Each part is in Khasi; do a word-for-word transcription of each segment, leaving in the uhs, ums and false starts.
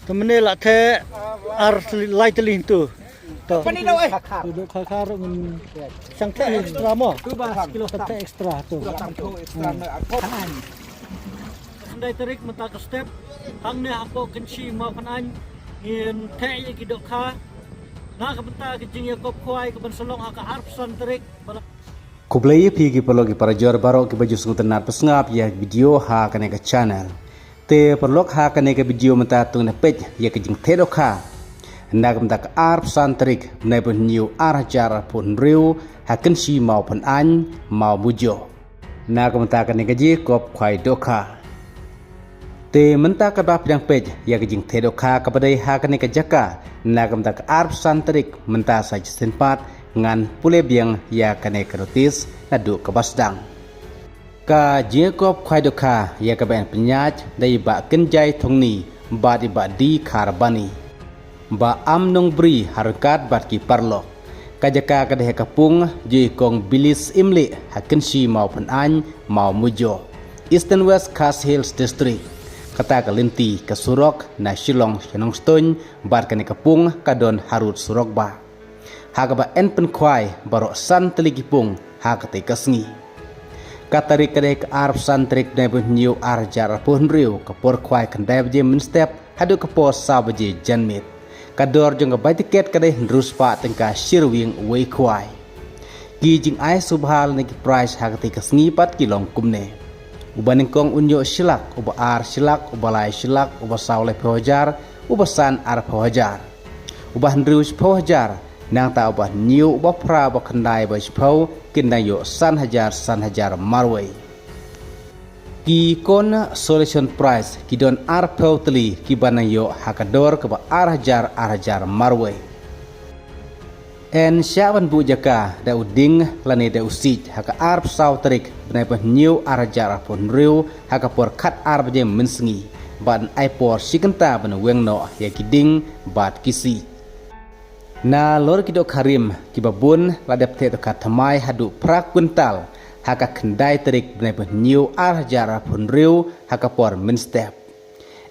Te mynne la theh ar lai tylli tu. To. Pani dau, eh. Tu dok kha kha ruh ngan shang theh extra mo. Tu ba kilo shang theh extra tu. Khyndai tarik mynta ka step. Hangne hapoh Kynshi Mawphanaiñ ngin theh ïa ki dohkha. Na ka bynta ka jingïakop khwai ka ban sa long ha ka arphew san tarik. Khublei ïa phi ki paralok ki parajor baroh kiba ju sngewtynnat ba sngap ïa video ha kane ka channel. Te paralok, ha kane ka video mynta to ngin peit ïa ka jingtheh dohkha na ka bynta ka arphew san tarik bnai ba hynñiew ar hajar arphew hynriew ha Kynshi Mawphanaiñ Mawmujoh. Na ka bynta kane ka jingïakop khwai dohkha. Te mynta kaba phi dang peit ïa ka jingtheh dohkha kaba dei ha kane ka jaka na ka bynta ka arphew san tarik mynta sa shisien pat ngan pule biang ïa kane ka notis naduh kaba sdang. Ka jingïakop khwai dohkha ïa kaba yn pynïaid da i Bah Kynjai Thongni bad i Bah D Kharbani. Bah Amnongbri ha ryngkat bad ki paralok. Ka jaka ka dei ha ka pung jong i Kong Bilis Imlieh ha Kynshi Mawphanaiñ Mawmujoh, Eastern West Khasi Hills District. Kata ka lynti ka surok na Shillong sha Nongstoiñ bad kane ka pung ka don harud surok bah. Ha kaba yn pynkhwai baroh san tylli ki pung ha katei ka sngi. Ka tarik ka dei ka arphew san tarik bnai ba hynñiew ar hajar arphew hynriew, ka por khwai khyndai baje mynstep haduh ka por saw baje janmiet. Ka dor jong ka bai tiket ka dei hynriew spah tyngka shi ryngwiang uwei khwai. Ki jingai sngewbha lane ki prize ha katei ka sngi pat ki long kumne: uba nyngkong un ïoh shi lak, uba ar shi lak, uba lai shi lak, uba saw laiphew hajar, uba san arphew hajar, uba hynriew shiphew hajar, nangta uba hynñiew, uba phra, uba khyndai, uba shiphew kin nang ïoh san hajar san hajar marwei. Ki consolation prize ki don arphew tylli kiba nang ïoh ha ka dor kaba ar hajar ar hajar marwei. Yn shah ban buh jaka da u ding lane da u siej ha ka arphew saw tarik bnai ba hynñiew ar hajar arphew hynriew ha ka por khatar baje mynsngi bad yn ai por shi kynta ban weng noh ïa ki ding bad ki siej. Nalor ki dohkha rim kiba bun la dep theh dohkha thymmai haduh phra kwintal ha ka khyndai tarik bnai ba hynñiew ar hajar arphew hynriew ha ka por mynstep.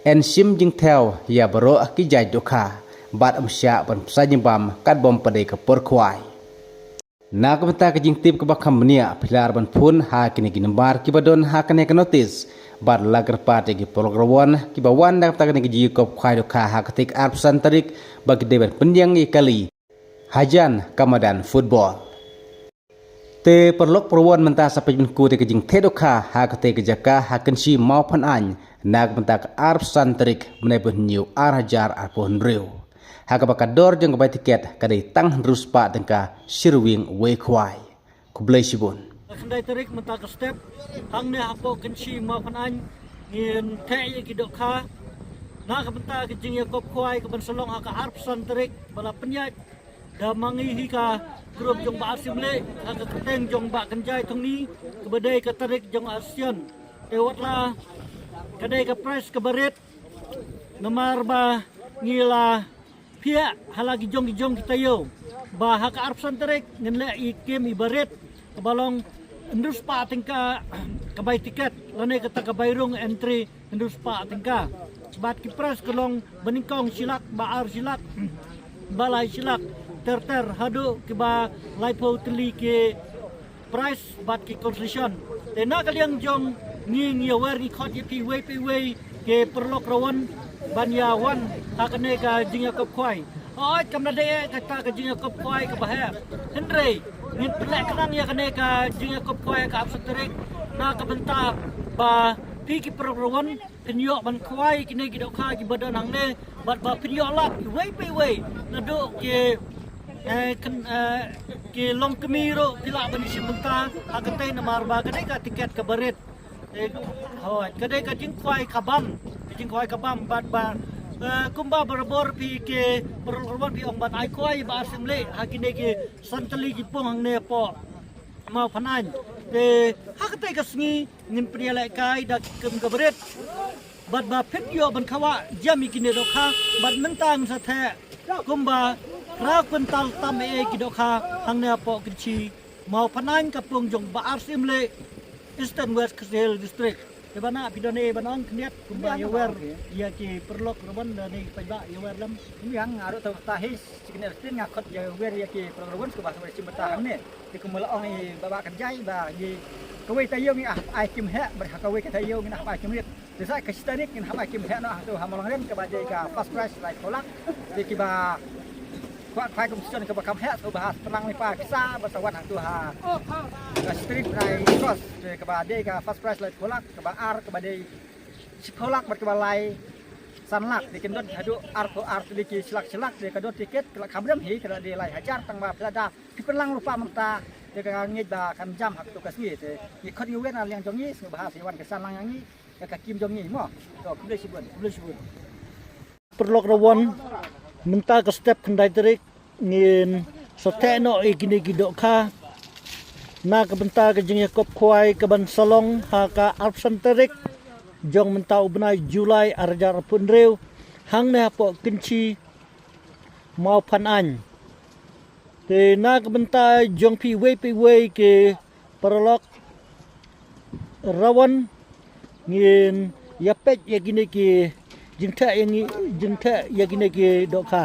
Yn shim jingthew ïa baroh ki jait dohkha bad ym shah ban pynshai jingbam katba ym pat dei ka por khwai. Na ka bynta ka jingtip kaba kham bniah, phi lah ban phone ha kine ki nambar kiba don ha kane ka notis bad la kyrpad ïa ki paralok rawon kiba wan na ka bynta kane ka jingïakop khwai dohkha ha katei ka arphew san tarik ba ki dei ban pynïeng ïa kali hajan ka madan football. Te paralok, paralok rawon, mynta sa peit ban kut ïa ka jingtheh dohkha ha katei ka jaka ha Kynshi Mawphanaiñ na ka bynta ka arphew san tarik bnai ba hynñiew ar hajar arphew hynriew, ha kaba ka dor jong ka bai tiket ka dei tang hynriew spah tyngka shi ryngwiang uwei khwai. Khublei shibun. Khyndai tarik mynta ka step, hangne hapoh Kynshi Mawphanaiñ ngin theh ïa ki dohkha na ka bynta ka jingïakop khwai ka ban sa long ha ka arphew san tarik ba la pynïaid da ma ngi hi ka group jong Bah Arsim Leh ha ka kyrteng jong Bah Kynjai Thongni, kaba dei ka tarik jong Arsian. Te wat la ka dei ka prize kaba rit, namar ba ngi la phiah ha la ki jong ki jong ki taïew ba ha ka arphew san tarik ngin leh i kem iba rit kaba long hynriew spah tyngka ka bai tiket lane kata ka bai rung entry hynriew spah tyngka. Bad ki prize ka long ba nyngkong shi lak, ba ar shi lak, ba lai shi lak, ter ter haduh kiba laiphew tylli ki prize bad ki consolation. Te na ka liang jong ngi, ngi ïawer, ngi khot ïa phi iwei pa iwei ki paralok rawon ban ïa wan ha kane ka jingïakop khwai. Hooid, kam da dei eh kata ka jingïakop khwai kaba heh, hynrei ngin pynleh khnang ïa kane ka jingïakop khwai ha ka arphew san tarik na ka bynta ba phi ki paralok rawon phin ïoh ban khwai kine ki dohkha kiba don hangne bad ba phin ïoh lap iwei pa iwei naduh ki, eh, kyn-, eh, ki longkmie ruh phi lah ban ïashim bynta ha katei namar ba ka dei ka tiket kaba rit. Eh, hooid, ka dei ka jingkhwai ka bam, ka jingkhwai ka bam bad ba, eh, kumba barabor phi ki paralok rawon phi ong ban ai khwai Bah Arsim Leh ha kine ki san tylli ki pung hangne hapoh Mawphanaiñ. Te ha katei ka sngi ngin pynïalehkai da ki kem kaba rit bad ba phin ïoh ban khawa jam ïa kine dohkha bad mynta ngin sa theh kumba phra kwintal tam eh ki dohkha hangne hapoh Kynshi Mawphanaiñ ka pung jong Bah Arsim Leh, Eastern West Khasi Hills District. Te ba na phi don ei ban ong khyndiat kumba ïa wer ïa ki paralok Rawon da ne paidbah ïa wer lem. Ym biang, nga ruh to ta hi shi kynnoh rutin nga khot ïa wer ïa ki paralok Rawon shuwa ba sa wer shim bynta hangne. Te kumba la ong i Bah Bah Kynjai ba ngi kawei taïew ngi hap ai kim heh bad ha kawei ka taïew ngi hap ai kim riat. Te sa ka shi tarik ngin hap ai kim heh noh hangto ha Mawlangrin kaba dei ka first prize lai phew lak. Te kiba kwah kwah competition kaba kham heh sngewbha sa pynlang lypa pisa ba sa wan hangto ha ka shi tarik bnai August. Te kaba dei ka first prize lai phew lak, kaba ar kaba dei shiphew lak bad kaba lai san lak. Te kin don haduh arphew ar tylli ki shi lak shi lak. Te ka dor tiket ka la kham rem hi, ka la dei lai hajar, tang ba phi lada phi pynlang lypa mynta te ka ngeit ba kan jam ha kato ka sngi. Te ngi khot ngi wer na liang jong ngi sngewbha sa ïa wan ka san lang ïa ngi ïa ka kim jong ngi mo. To khublei shibun, khublei shibun. Paralok Rawon, mynta ka step khyndai tarik ngin sa theh noh ïa kine ki dohkha na ka bynta ka jingïakop khwai kaban sa long ha ka arphew san tarik jong mynta u bnai July ar hajar arphew hynriew hangne hapoh Kynshi Mawphanaiñ. Te na ka bynta jong phi iwei pa iwei ki paralok Rawon ngin ïa peit ïa kine ki jingtheh ïa ngi, jingtheh ïa kine ki dohkha.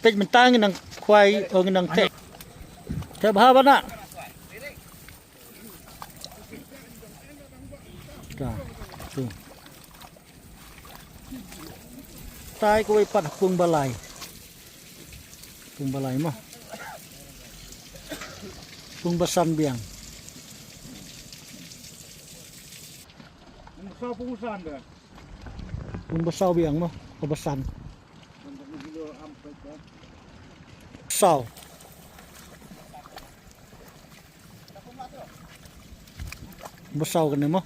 Peit mynta ngin nang khwai, oh, ngin nang theh. Theh bha bha na. Ta, tu. Tai kawei pat pung balai. Pung balai mo. Pung basan biang. Pung basaw biang mo. Pung basan. Saw. Basaw kane mo.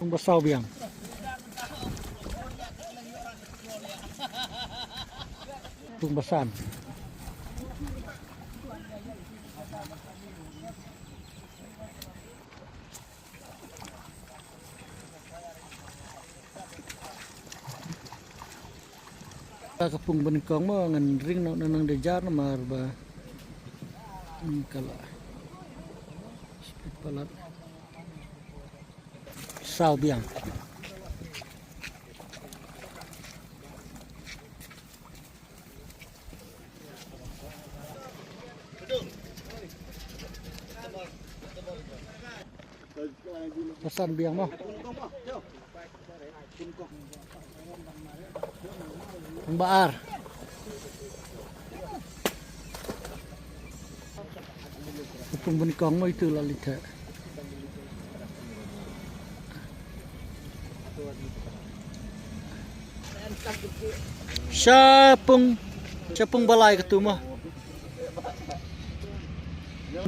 Pung basaw biang. Pung basan. Ka pung banyngkong mo ngan ring noh na nang da jar namar ba, hmm, ka la speed palat. Saw biang. Basan biang mo. Pung ba ar. Pung banyngkong mo itu la leit. Sha pung, sha pung balai katu mo.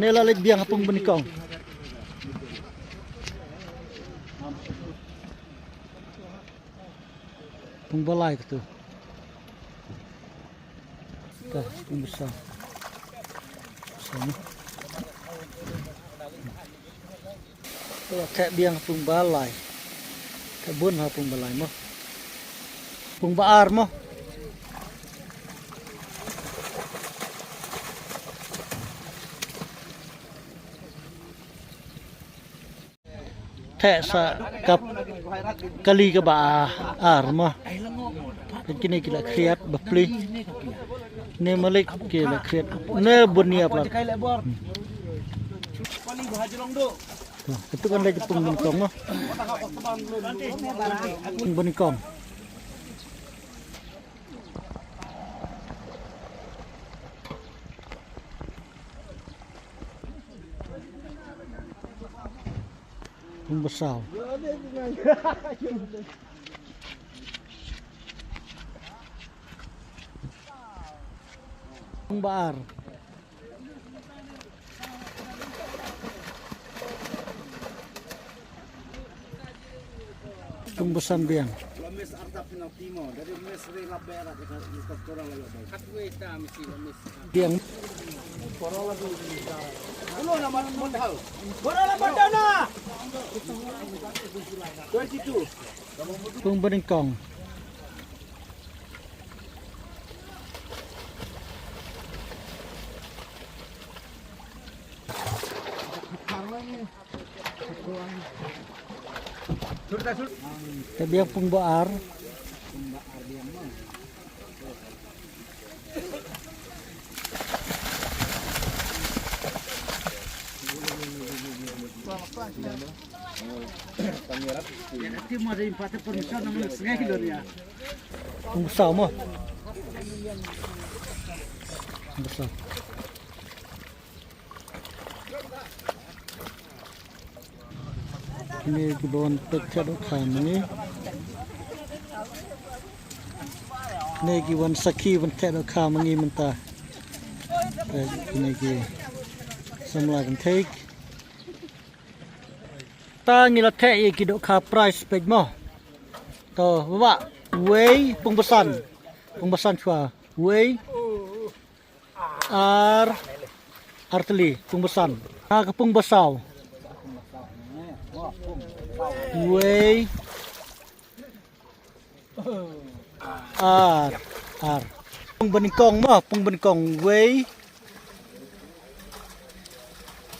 Ne la leit biang ha pung banyngkong. Pung balai katu. Ka pung basan. Basan. Ka theh biang pung balai. Theh bun ha pung balai mo. Pung ba ar mo. Theh sa ka kali kaba ar mo. Kine ki la khriat ba pli. Ne malik ki la khriat. Ne bun nia plat. Katu kan lagi pung banyngkong mo. Pung banyngkong. Pung basaw. Pung ba ar. Pung basan biang. Biang. Pung banyngkong. Te biang pung ba ar. Pung ba saw mo. Pung ba saw. Kine ki ba wan peit theh dohkha ma ngi. Kine ki wan sakhi ban theh dohkha ma ngi mynta. Peit kine ki samla kynthei. Ta ngi la theh ïa ki dohkha prize peit mo. To, ba wei pung ba san. Pung ba san shuwa. Wei. Ar, ar tylli, pung ba san. Ha ka pung ba saw. Wei. Ar, ar. Pung ba nyngkong mo, pung ba nyngkong. Wei.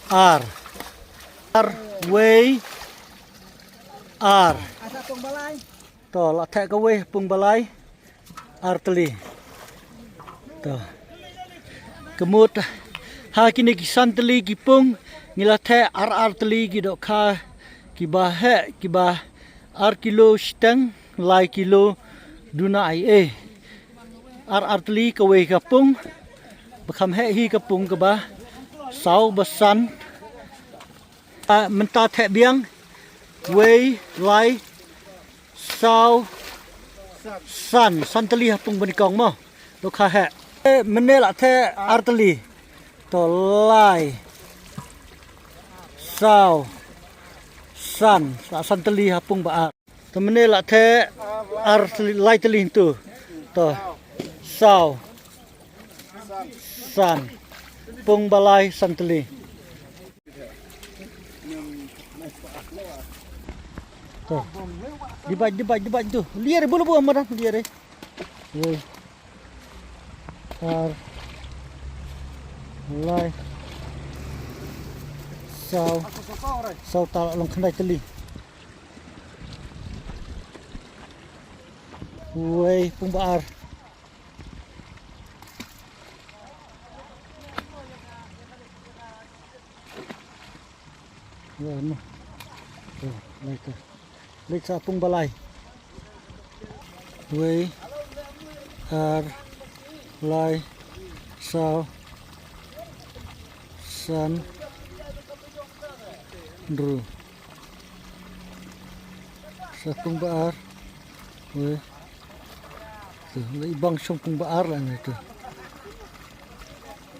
Ar. Ar, wei. Ar. To, la theh kawei pung ba lai. Ar tylli. To. Ka mut ha kine ki san tylli ki pung ngi la theh ar ar tylli ki dohkha ki ba heh ki ba ar kilo shiteng lai kilo duna ai e. Ar ar tylli kawei ka pung ba kham heh hi ka pung kaba saw ba san. Ah, mynta theh biang. Wei, lai, saw, san. San tylli ha pung ba nyngkong mo. Dohkha heh. Eh, mynne la theh ar tylli. To lai. Saw. San. Sa san tylli ha pung ba ar. To mynne la theh ar tylli, lai tylli tu. To. Saw. San. Pung ba lai san tylli. To. Dibat, dibat, dibat tu. Liar bulu bu amadan liar eh. Wei. Ar. Lai. Saw. Saw ta long khyndai tylli. Wei pung ba ar. Ya, no. Ya, lai ka. Lai sa pung ba lai. Wei. Ar. Lai. Saw. San. Hynriew. Sa pung ba ar. Wei. Tu, la i bang shong pung ba ar la ngi tu.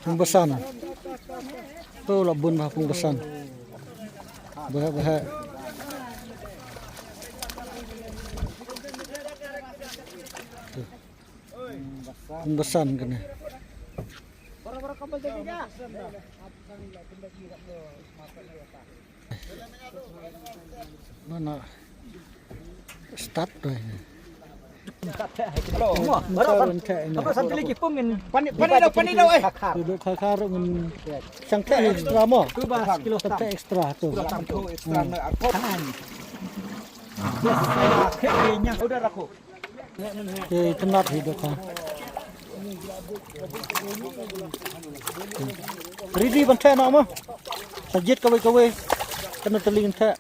Pung ba san. Tu la bun ba pung ba san. Ba, ba. Tu. Pung ba san kane. Mana start tu. Baru, baru. Apa satu lagi pun kan? Pani, pani dah, pani dah, eh. Duduk kakar ngan. Sang theh extra mo. Tu bah kilo start. Theh extra tu. Extra na. Udah aku. Te itynnad hi dohkha. Ready ban theh noh mo. Sa jied kawei kawei. Kane tylli theh.